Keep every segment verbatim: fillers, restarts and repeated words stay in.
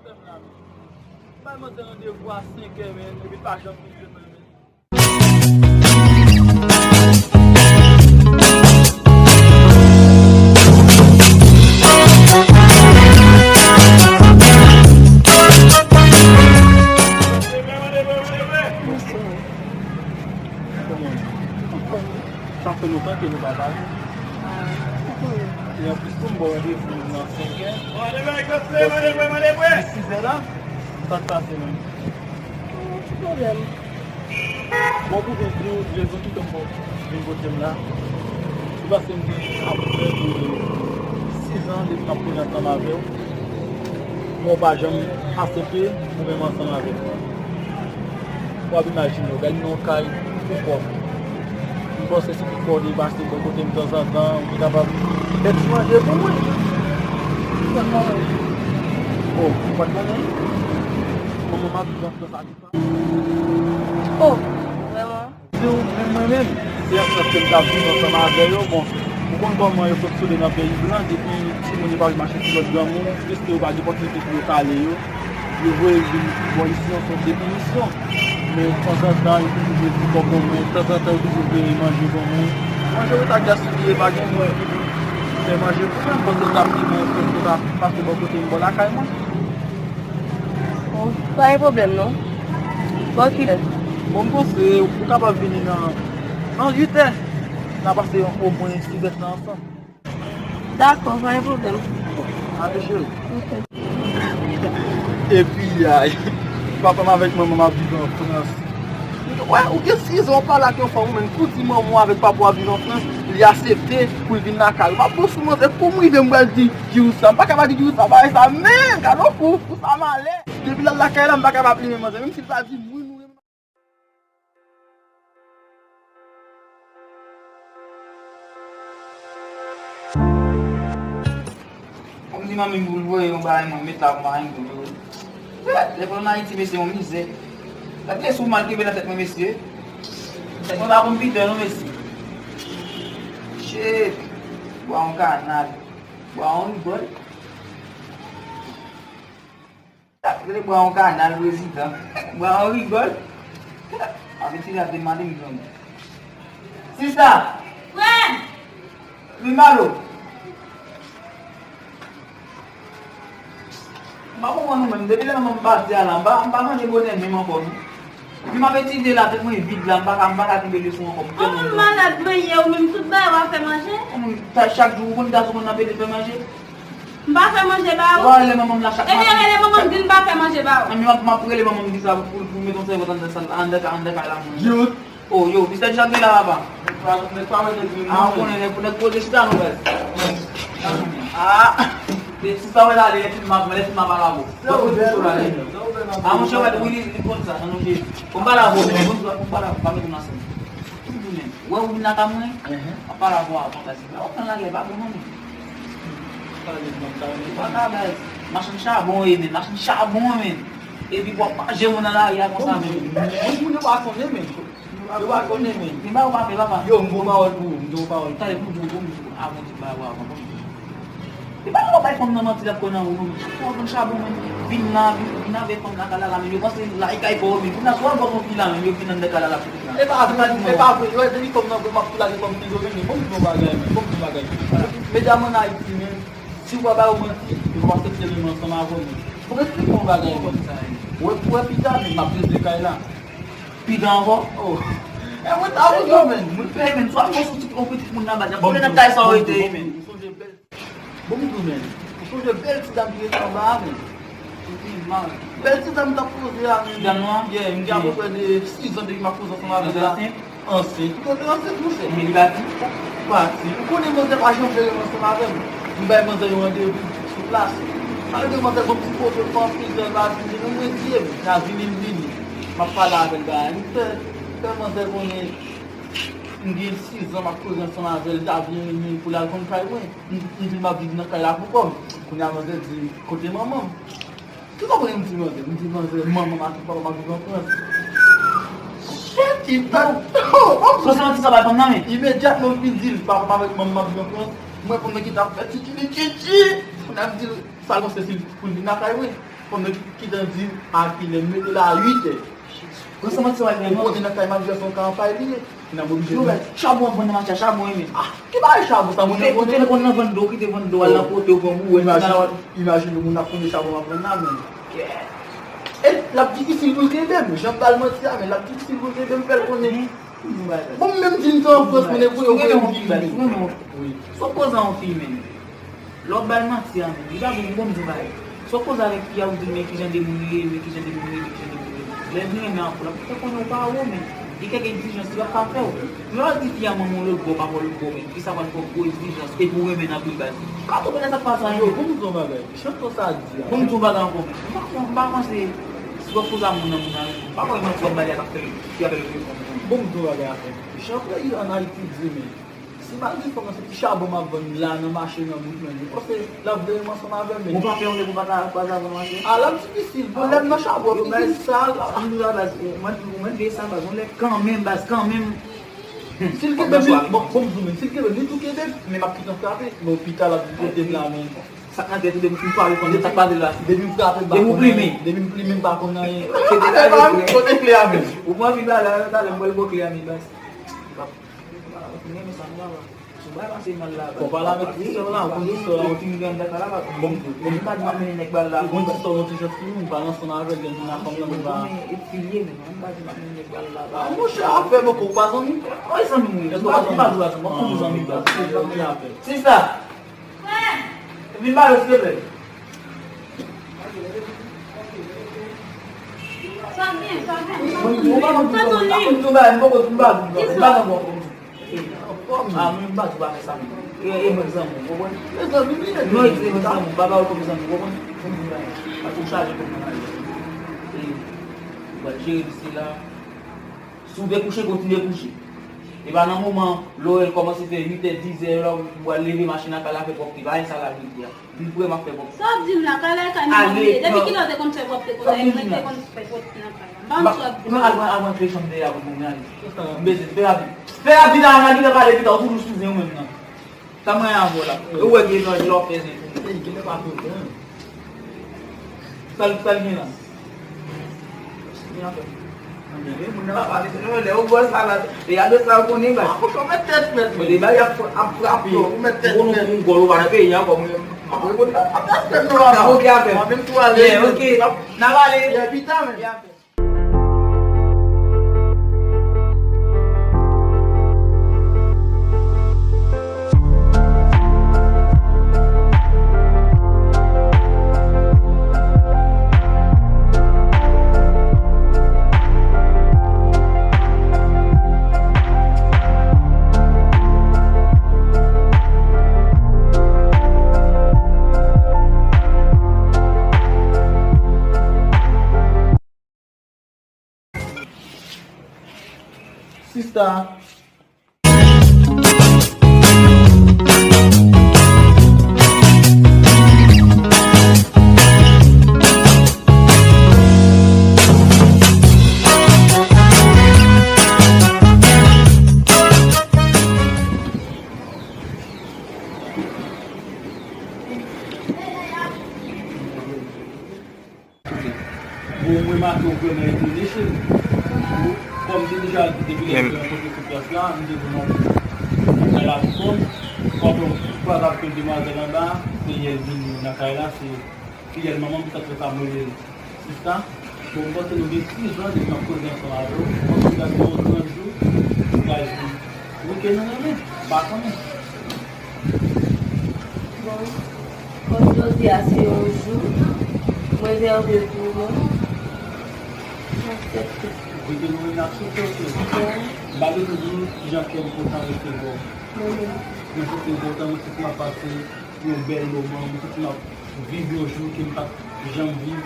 Bay manzè randevou a senk è, men, epi l pa janm vin jwenn mwen, men. Sa fè lontan ke nou pa pale. E anplis tou, m ba w randevou nan senk è. Li siz è la. Sa k pase menm? Ti pwoblèm. Bon, pou vin di w, rezon ki fè m vin kote m la, se paske m gen aprè de sizan depi m ap koze ansanm avè w, men w pa janm aksepte pou menm ansanm avè m. W ap imajine w, gade nan yon kay pou kò m. M panse si pou kò w te pase bò kote m tanzantan, ou te kapab fè ti manje pou mwen. Ou pa t manje? O, ou pa t konnen? Manman m ap viv an Frans. O, vrèman? Di w, menm mwen menm, se ansanm ke m t ap viv ansanm avè yo. Bon, ou konn kòman yo fonksyone nan peyi blan, depi timoun yo pa vle mache sou lòt granmoun, piske yo pa gen opòtinite pou yo kale yo, yo voye yo vin bò isi an sòt de pinisyon. Men tanzantan, yo toujou vle ti kòb ban mwen, tanzantan, yo toujou vle manje ban mwen. Manje yo ta gaspiye, pa gen moun ki vin fè manje pou mwen, pandan l t ap pi bon, pandan l t ap pase bò kote m, bò lakay mwen. Bon, pa gen pwoblèm non. Bò kilè? Bon, m panse ou kapab vini nan, nan uit è. N a pase omwen sis è tan ansanm. Dakò, pa gen pwoblèm. Ale, cheri. Ok. Epi, ay, papa m avèk manman m ap viv an Frans. Wè, ou gen sis an, w pale ak yon fanm, ou menm tou di manman w avèk papa w ap viv an Frans, li aksepte pou l vin lakay ou. M ap bon sou manzè, kou m rive, m pral di Djousa. M pa ka pa di Djousa bagay sa, men gade yon kou, kou sa malè. Depi l al lakay la, m pa ka pa plimen manzè, menm si l pa di m wi, nou renmen. Kòm di manmi m pou l voye yon bagay mwen met la pou mari m pou yo. Lè pou ann Ayiti, mesye, yon mizè. Gade sou mal kenbe nan tèt mwen, mesye. Tèt mwen pa konn pidè non, mesye. Shit. Bwa yon kanal. Bwa yon rigòl. Rele bwa yon kanal, prezidan. Bwa yon rigòl. Aventire ap demande m jwenn. Sista! Frè! Li malo. M pa konprann ou menm. Depi lè manman m pati a la, m pa, m pa manje bonè menm ankò, non. Epi m ap etidye la, tèt mwen vid la, m pa ka, m pa ka kenbe leson ankò. M tèlman... Kòman w malad mwen ye, ou menm tout bagay w ap fè manje? Kòman, chak jou, ou konn gason konn ap ede fè manje? M pa fè manje ba ou. Ou pa rele manman m la chak maten? Ebyen, rele manman m, di l m pa fè manje ba ou. Anben, m ap, m ap rele manman m, di sa pou, pou l met yon sèvyèt anndan sal, anndan ka, anndan kay la pou mwen. Djout. O, yo, mistè Djak gen la, papa. Nèg pa, nèg pa wè nèg vin. A, ou konnen, nèg, nèg poze chita non, baz. A, e, si sa wè l ale, lè fim ap, lè fim ap al avè w. Sa ou bèl, wi. Sa ou bèl, a, monchè, wè, wi, li, li konn sa, nan nou peyi. Fò m pale avè w, men, fò m pale avè w, pa met m ansanm. Tout moun menm. Wè ou vin lakay mwen, m ap pale avè w avan, baz. Lè w pran lagè pa bon non, men. Pale de moun sa, men. Pa ka, baz. Machann chabon w ye, men. Machann chabon, men. Epi w ap manje moun nan lari a konsa, men. Moun, moun yo pa konnen, men. Yo pa konnen, men. Men ba ou pa fè, papa. Yo, m gon pawòl pou ou, m gon pawòl pou ou. Tande, pou m di w, pou m di w, avan m di bagay ou avan, pou m di w. E pa nou bay fanm nan manti l ap kwè nan ou non, men. Fò w konn chabon, men. Vin la, vin, vin avè fanm lakay la, la, men yo panse la e kay pa w, men. Vin la, sou al bò yon fi la, men yo vin anndan kay la, la, pou vin la. E pa vre, e pa vre. Yo, depi fanm nan vre, m ap tou lage fanm ki yo renmen. Bon, m di yon bagay, men. Bon, m di yon bagay. Medam ann Ayiti, men, si w pa ba yo manti, yo pa aksepte renmen ansanm avè w, men. Fò m esplike w yon bagay, men. Ou wè, ou wè pita, men, m ap rete kay la. Pita ankò? Oh. E mwen ta vle, men. Mwen fè, men, swa m gon sou ti, yon pitit moun nan baz, y ap konnen nan kay sa w rete, men. Ou sonje bèl Bon, m di w, men, ou sonje bèl ti dam ki rete anba a, men? Bèl ti dam m t ap koze a, men. Ti dam nan? Yeah, m gen apepre de sis an depi m ap koze ansanm avè l la. Ansent? Ansent. Li twonpe ansent, monchè. Men li pati? Pati. Ou konnen manzè pa janm vle renmen ansanm avè m. M bay manzè yon randevou sou plas. Sa vle di manzè gon ti foto fanm, plizyè l pa vini, men mwen di, e m ta vini, m vini. M ap pale avè l, bagay. M fè, fè manzè konnen m gen sis an, m ap koze ansanm avè l, li ta vle renmen pou l al konn kay mwen. M, m di l m ap viv nan kay la pou kò m. Kounye a manzè di, kote manman m? Kisa w konnen m di manzè? M di manzè, manman m ak papa m ap viv an Frans. Shit, ki tan! Sou santi sa bay fanm nan, men. Imedyatman m fin di l, papa m avèk manman m ap viv an Frans, m reponn mwen ki t ap fè titili titi. Kounye a m di l, sa l panse si l pou l vin lakay mwen. Fanm nan ki, ki t ap di m a kilè m mete la a uit è. Pran san manti, sa va fè non. Ou konnen nan kay m ap jwe son kanpay li ye. N ap oblije. Yo, bay, chabon ap vann nan mache a, chabon wi men. Ah, ki bagay chabon sa moun nan konnen? Ou te konn nan vann dlo, ou kite vann dlo, al nan kote ou pran bouwèt. Imajine, imajine moun ap konnen chabon ap vann la men. E l ap difisil pou l kenbe m. Jan m ba l manti a, men l ap difisil pou l kenbe m, fè l konnen. Bon, m menm di m te an Frans, konnen pou yo voye m vini. Wi. Sa w koze a yon fi menm? Lè w ap ba l manti a menm, li pa bon, bon, m di w bagay. Sa w koze avèk fi a, ou di l, men kijan de moun li ye, men kijan de moun li ye, men kijan de moun li ye. Lè l vin renmen ak ou, l ap fè konnen ou pa wo, men li kèk egzijans li p ap ka fè w. Men lè w di fi a manman w lòt bò, papa w lòt bò, men fi sa pral fè w gwo egzijans, epi w renmen l anpil baz. Ka tonbe nan sa k pa sa yo. Bon, m di w yon bagay. Jan to sa di a. Bon, m di w bagay ankò. M pa, m pa panse si w ap koze a moun nan, moun nan, m pa kwè manti w ap ba li a k ap fè l, ki ap fè l vin konn. Bon, m di w bagay a frè. Jan frè yo ann Ayiti di, men si m al di fanm nan se ti chabon m ap vann la nan mache nan bout men, ou panse l ap vle renmen ansanm avè m, men. Ou pa fè yon nèg ou pa ta, pa ta vann mache? A, l ap difisil. Bon, lè m nan chabon, difisil sa, la. Mwen, mwen, mwen, mwen, sa, baz, yon nèg kanmenm, baz, kanmenm. Si l kenbe m, bon, bon, m di w, men si l kenbe m, li tou kenbe m, men m ap kite l frape. Bon, pita l ap kote m la, men. Sa k nan tèt ou, depi w pa reponn, sa k pase la. Depi m frape, m pa konn anyen. Depi w plimen. Depi m plimen, m pa konn anyen. Se degaje frè. Kote kle a menm? Ou pran fi bagay la, talè m pral ba w kle a, men baz. M renmen sa, m renmen sa. Sou bagay pase mal la, baz. Fò w pale avèk ti sè w la, ou konn ti sè w la. Ou fin grann dèk la, baz. Bon, bon. M pa di m ap mennen nèg ba l la. Ou konn ti sè w, yon ti jan fini, m pale ansanm avè l, lè m vin nan fanm nan, m pa. Bon, men, e fi l ye, men, m pa di m ap mennen nèg ba l la, baz. A, monchè, afè m, ou pa zanmi? Wi, zanmi m ye. Èske w pa zanmi? M pa zanmi, m pa zanmi, baz. Ou konn zanmi avè l. Sista! Vin ba yo, silvouplè. Sa byen, sa byen. Bon, bon, bon, bon, bon, bon, bon, bon, bon, bon. Ah, mwen pa di w pa fè sa, men. E, e, bon, zanmi, ou konprann? Non, e, e, bon, zanmi, ou pa ba yo kòm zanmi, ou konprann? Paske ou chaje kòm nan lavi. E, ou pral jere dosye la. Si w vle kouche, kontinye kouche. E pa nan moman lè w kòmanse fè uit è, diz è, lè w al leve machin nan kay la fè pwòpte, pa gen sa la jodi a. Li vrèman fè pwòpte. Sa w ap di m la, kay la e kay manman m li ye. Depi kilè w te konn fè pwòpte kote a? Mwen te konn fè pwòpte nan kay la. M pa konn sa w ap di m la. Al pran, al pran kle chanm dèyè a pou mwen, ale. M bezwen, fè rapid. Fè rapid, a, nan kilè pale pita, ou toujou sou zen ou menm nan. Sa mwen avè w la. Ou wè gen jan lè w fè zen pou mwen. Ey, genlè pa konprann. Sa l, sa l gen la? Gen afè. Anben, men moun nan pa pale, se nou lè ou bwè sa la. E gade sa ou konnen, baz. Ah, ou met tèt frèt. Bon, depi y ap, ap frape, ou met tèt frèt. Bon, nou gòl ou pa nan peyi ankò, mwen. Ah, bon, bon, ah, ah, ah, ah, ah, ok, afè. Mwen menm tou ale. Yeah, ok. N ap ale. Yeah, pita, men. Yeah, afè. Sista. Bon, mwen make w vrèman etone, cheri. Kòm se deja depi lè m te rankontre sou plas la, m te di non, bagay la pou kò m. Kòm yon fwa k ap fè demwazèl anba, se yè l vin nan kay la, se fiyèl manman m ki t ap fè sa, mwen rele l sista. Bon, m panse nou gen sis zan depi m ap koze ansanm avè w. M panse w gen yon trant jou, ou pral di, ok, nou renmen, m pa konnen. Bon, kòm jodi a se yon jou, m rezève l pou ou, m aksepte. Kote nou menm n ap sou kote. M pa bezwen di w kijan kè m kontan resevwa w. Mwen menm. Mwen santi m kontan, mwen santi m ap pase yon bèl moman, mwen santi m ap viv yon jou ke m pa t janm viv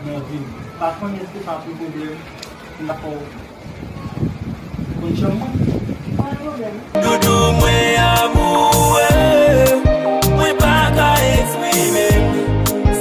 nan vi m. Pa konnen èske sa ap yon pwoblèm, m ta fè w konn chanm mwen. Pa gen pwoblèm. Doudou mwen amoure, mwen pa ka eksprime m.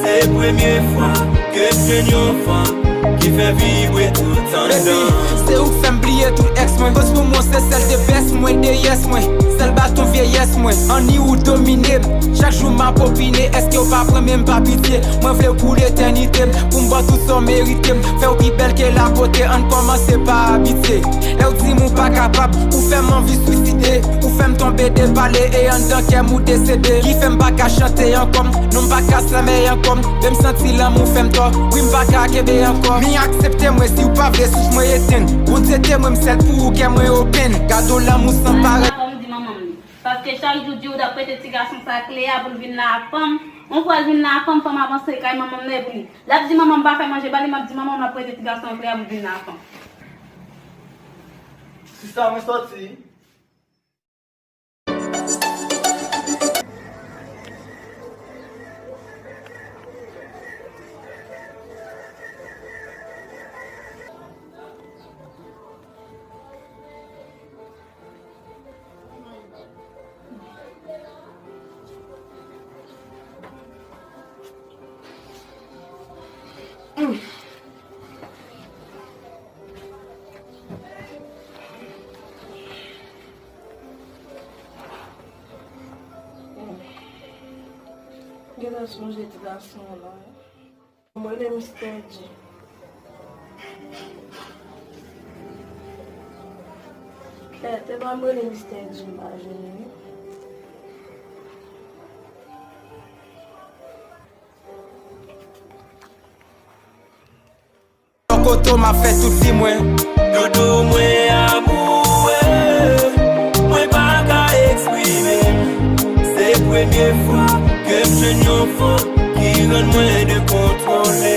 Se premye fwa ke m jwenn yon fanm ki fè vibre tout anndan. Baby, se ou k fè m bliye. Ye tout èks mwen, koz pou mwen se sèl de bès mwen, de yès mwen, sèl baton vyeyès mwen. Anni ou domine m, chak jou m ap opine, èske w pa pran men m pa pitye? Mwen vle w pou letènite m, pou m ba w tout sa w merite m, fè w pi bèl ke labote, ann kòmanse pa abitye. Lè w di m ou pa kapab, ou fè m anvi swiside, ou fè m tonbe de pale, e anndan kè m ou desede, ki fè m pa ka chante ankò, m non m pa ka sèmè ankò, m vle m santi lanmou fè m tò, wi m pa ka kenbe ankò. Mi aksepte mwen si w pa vle souf mwen etenn. Bondye te mwen m sèl pou ou kè mwen open. Gade w lanmou san parèt. Fò m di manman m li. Paske chak jou di w t ap prete ti gason sa kle a pou l vin la ak fanm. Yon fwa l vin la ak fanm, fanm avanse kay manman m epi l ap di manman m pa fè manje ba li, m ap di manman m l ap prete ti gason an kle a pou l vin la ak fanm. Si sa mwen sòti. Gentan sonje ti gason an la. Mwen rele Mistè Dji. Kèt, e pa m rele Mistè Dji m pa jwenn li. Yon kote m ap fè tout vi mwen. Doudou mwen amoure, mwen pa ka eksprime m. Se premye fwa ke m jwenn yon fanm ki rann mwen dekontwole.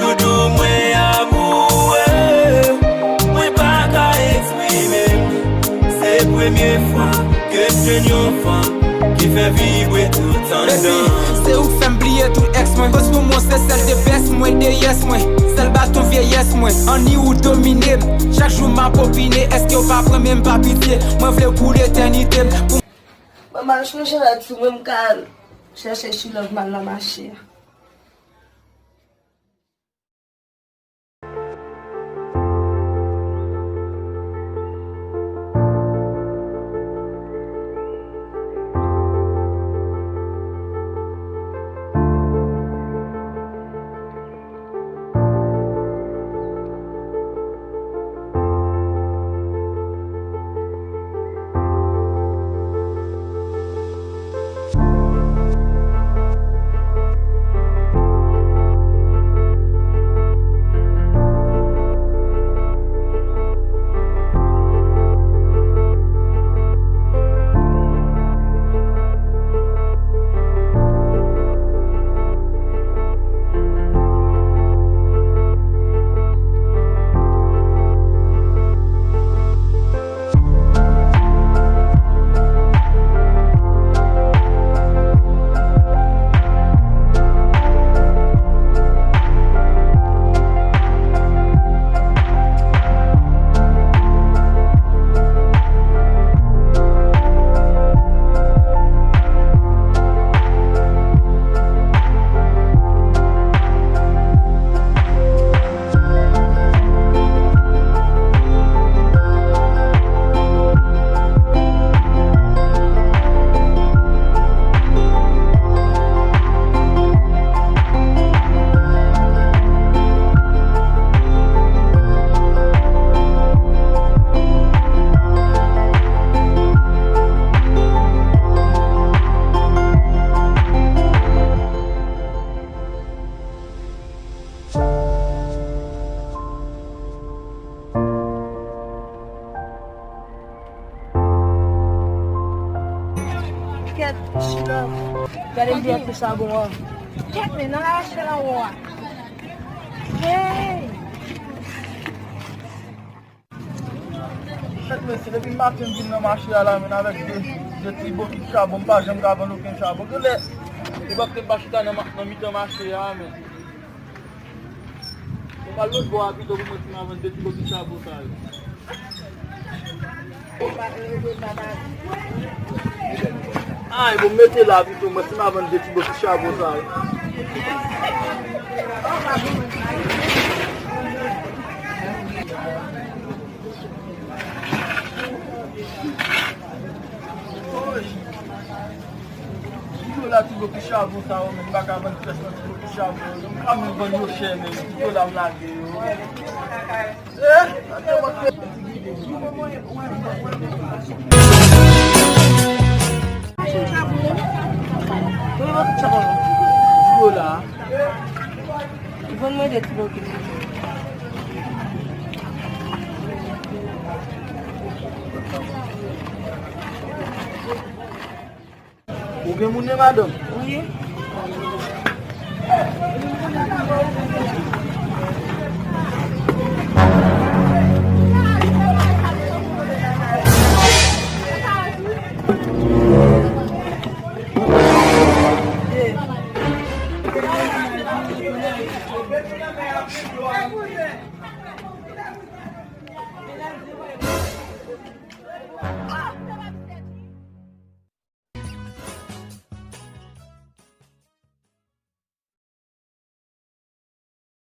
Doudou mwen amoure, mwen pa ka eksprime m. Se premye fwa ke m jwenn yon fanm ki fè vibre tout anndan. Baby, se ou k fè m bliye tout èks mwen. Koz pou mwen se sèl de bès mwen, de yès mwen, sèl baton vyeyès mwen. Anni ou domine m, chak jou m ap opine, èske w pa pran men m pa pitye? Mwen vle w pou letènite m. Mwen mal chonje lòt jou mwen m ka al chèche chilòv mal nan mache a. Kèt, chilòv. Gade m di pou chabon an. Kèt, men nan rache lan wò a. Hey! Kèt, mesye, depi maten m vin nan mache a la, men avèk de, de ti bokit chabon, m pa janm ka vann okenn chabon. Genlè, ebòk te pa chita nan ma-, nan mitan mache a, men. Mwen pral lòt bò a pito pou mwen ti ma vann de ti bokit chabon sa yo. Ay, bon, mete la pito mwen ti ma vann de ti bokit chabon sa yo. Chabon sa yo menm, m pa ka vann pyès nan ti bout chabon yo. M pa menm vann yo chè menm. Ti dola m lage yo. Eh, atè w ap fè. Machin chabon. Mwen vann tout chabon. Ti dola. Vann mwen de ti boke. Ou gen moun, madanm? Wi.